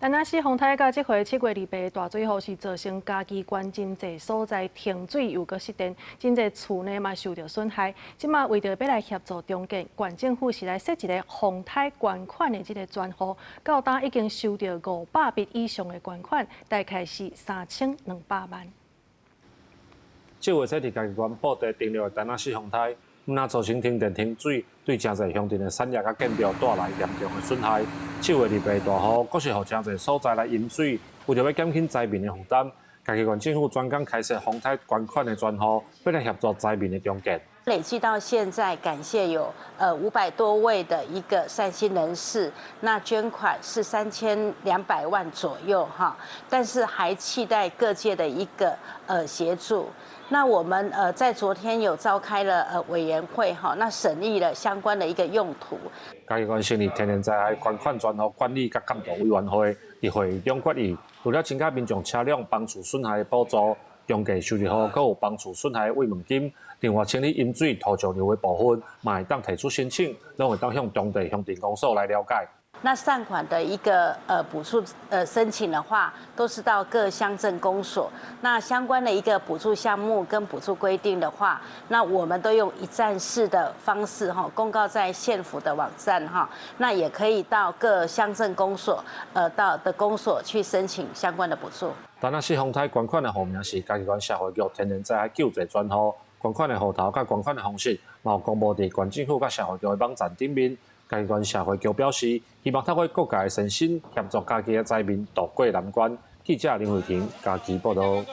田納西風颱佮這回7月28大水雨是造成嘉義縣真濟所在停水又閣失電，真濟厝呢嘛受著損害。這馬為著欲來協助重建，縣政府是來設一個風颱捐款的這个專戶，到今已經收著500筆以上的捐款，大概是3200萬。這回這佇嘉義縣布袋登陸的田納西風颱，毋但造成停電停水，對誠濟鄉鎮的產業佮建築帶來嚴重的損害。7月28大雨，閣是予誠濟所在來淹水，為著欲減輕災民的負擔，嘉義縣政府專工開設風颱捐款的專戶，欲來協助災民的重建。累計到現在，感謝有500多位的一個善心人士，那捐款是3200萬左右哈，但是還期待各界的一個協助。那我們在昨天有召開了委員會哈，那審議了相關的一個用途。嘉義縣成立天然災害捐款專戶管理佮監督委員會，佇會議中決議，除了增加民眾車輛房厝損害的補助，重建修理予閣有房厝損害的慰問金，另外清理淹水土石流的部分，嘛會當提出申請，攏會當向當地鄉鎮公所來了解。那善款的一個補助申請的話，都是到各鄉鎮公所。那相關的一個補助項目跟補助規定的話，那我們都用一站式的方式哈，公告在縣府的網站哈。那也可以到各鄉鎮公所到的公所去申請相關的補助。田納西風颱捐款的戶名是嘉義縣社會局天然災害救濟專戶，捐款的戶頭佮捐款的方式，嘛有公布佇縣政府佮社會局的網站頂面。嘉義縣社會局表示，希望透過各界的善心協助嘉義的災民渡過難關。記者林慧婷嘉義報導。